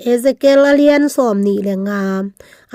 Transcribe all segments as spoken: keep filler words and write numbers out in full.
Ezekiel a lian sawmnih le nga.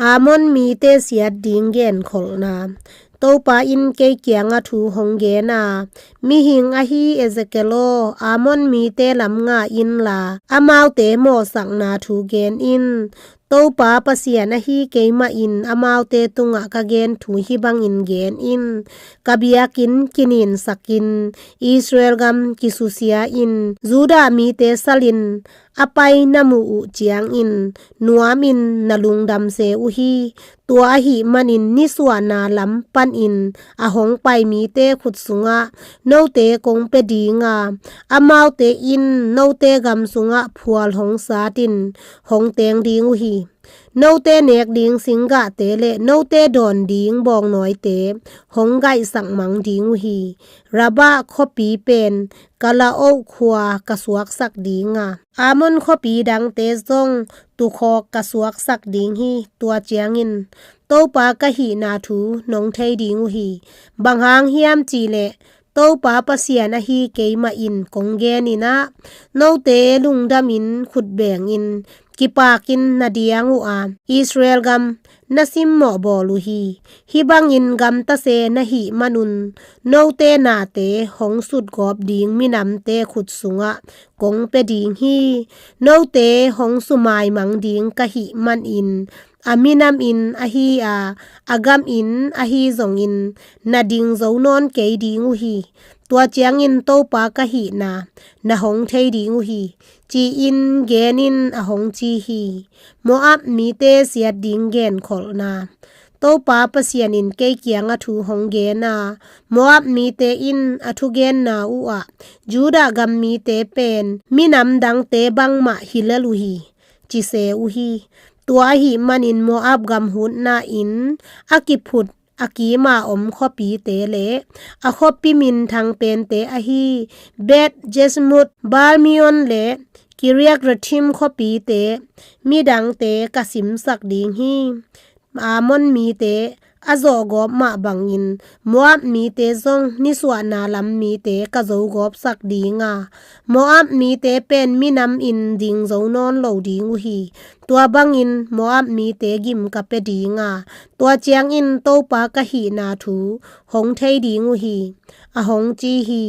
Amon mite siat ding genkholhna. Topa in kei kiangah thu hong gen a, mihing ahi Ezekiel aw, Amon mite lam nga inla, amaute mawhsakna thu gen in. Topa Pasian ahi keimah in amaute tungah ka gen thu hih bangin gen in. Ka biakinn kininsakin, Israel gam kisusia in, Judah mite salin, a pai na muh uh ciangin nuamin na lungdam se uh hi. Tua ahih manin nisuahna lam panin a hong pai mite khut sungah note kong pia ding a, amaute in note gam sungah phual hong satin hong teng ding uh hi. Note nek ding singgahte le note dawn ding bawngnawite hong gaihsak mang ding uh hi. Rabah khuapi pen ka la-oh khua ka suaksak ding a, Amon khuapi dangte zong tukhawk ka suaksak ding hi. Tua ciangin Topa ka hihna thu nong thei ding uh hi. Bang hang hiam cihleh Topa Pasian ahi keimah in kong genin ah, note lungdamin khutbengin kipakin na diang uh a, Israel gam na simmawh bawl uh hi. Hih bangin gamtase na hih manun note nate hong sutgawp ding minamte khut sungah kong pia ding hi. Note hong sumaimang ding ka hih manin a minamin ahi a, a gamin ahi zongin na ding zo nawn kei ding uh hi. Tua ciangin Topa ka hihna na hong thei ding uh hi, ci-in genin a hong ci hi. Moab mite siat ding genkholhna. Topa Pasian in kei kiangah thu hong gen a, Moab mite in a thugenna uh ah, Judah gam mite pen minam dangte bangmah hi lel uh hi, ci se uh hi. Tua ahih manin Moab gam hutna in a kiphut a kima om khuapite le a khuapi minthang pente ahi Beth Jeshmuth, Baal Meon le Kiriath Jearim khuapite midangte ka simsak ding hi. Amon mite a zawhgawp mah bangin Moab mite zong nisuahna lam mite ka zogawpsak ding a, Moab mite pen minamin ding zo nawn lo ding uh hi. Tua bangin Moab mite gim ka pia ding a, tua ciangin Topa ka hihna thu hong thei ding uh hi, a hong ci hi.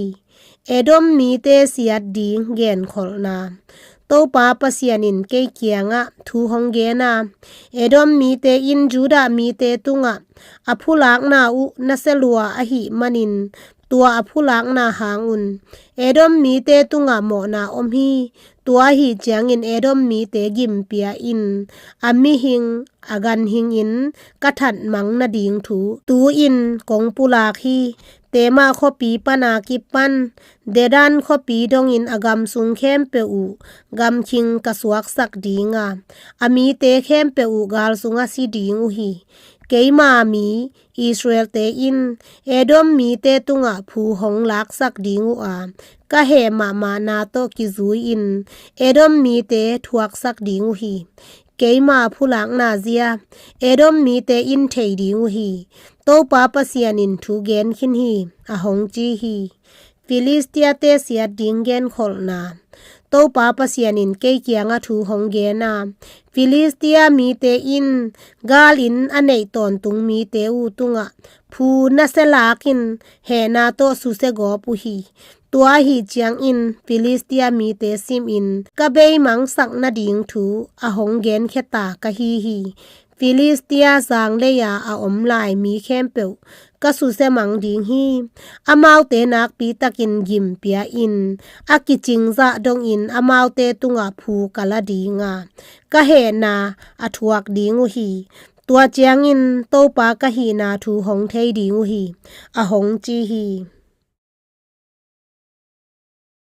Edom mite siat ding genkholhna. Topa Pasian in kei kiangah thu hong gen a, Edom mite in Judah mite tungah a phulakna uh nasia lua ahih manin tua a phulakna hangun Edom mite tungah mawhna om hi. Tua ahih ciangin Edom mite gimpia in a mihing a ganhingin ka thatmang nading thu tu-in kong pulak hi. Tema khuapi pana kipan Dedan khuapi dongin a gam sung khempeuh uh gamkhing ka suaksak ding a, a mite khempeuh uh gal sungah si ding uh hi. Keima mi Israelte in Edom mite tungah phu hong laksak ding uh a, ka heh mahmahna tawh kizui-in Edom mite thuaksak ding uh hi. Keima phulakna zia Edom mite in thei ding uh hi. Topa Pasian in thu gen khin hi, a hong ci hi. Filistiate siat ding genkholhna. Topa Pasian in kei kiangah thu hong gen a, Filistia mite in galin a neih tawntung mite uh tungah phu nasia lakin hehna tawh susia gawp uh hi. Tua ahih ciangin Filistia mite simin ka beimangsak nading thu a hong genkhia ta ka hi hi. Filistia zanglei-a a om lai mi khempeuh ka susia mang ding hi. Amaute nakpitakin gimpia in a kicingzah dongin amaute tungah phu ka la ding a, ka hehna a thuak ding uh hi. Tua ciangin Topa ka hihna thu hong thei ding uh hi, a hong ci hi.